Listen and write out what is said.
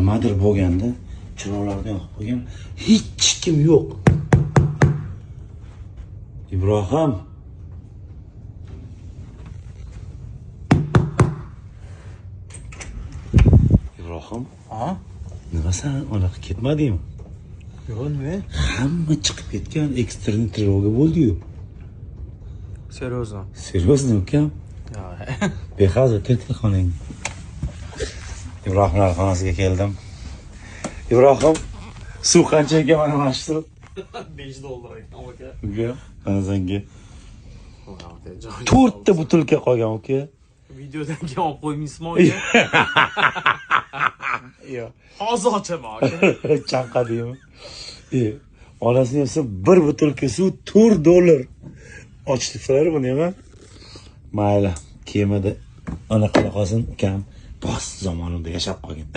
Nimadir bo'lganda chiroqlarni yoqib qo'ygan, hech kim yo'q. Ibrohim. Ibrohim, Ha? nima san unaqa ketmadingmi? Yo'q, nima? Hamma chiqib ketgan, экстренный тревога bo'ldi-yu. Серьезно? Серьезно, ukam? Yo'q. Behazil, kir, kir xonangga. Ibrohimlar xonasiga keldim. Ibrohim, suv qancha ekan mana shu suv? 5 dollar ekan, aka. Uka, mana senga. To'rtta butilka qolgan, uka. Videodan keyin olib qo'ymaysizmi, aka? Yo'q. Hozir ochaman, aka. Chanqa deymi? E, onasini esa bir butilka suv 4 dollar. Ochdi buni nima? Mayli, kemada anaqa qolsin, ukam. Bos zamonimda yashab qolgin.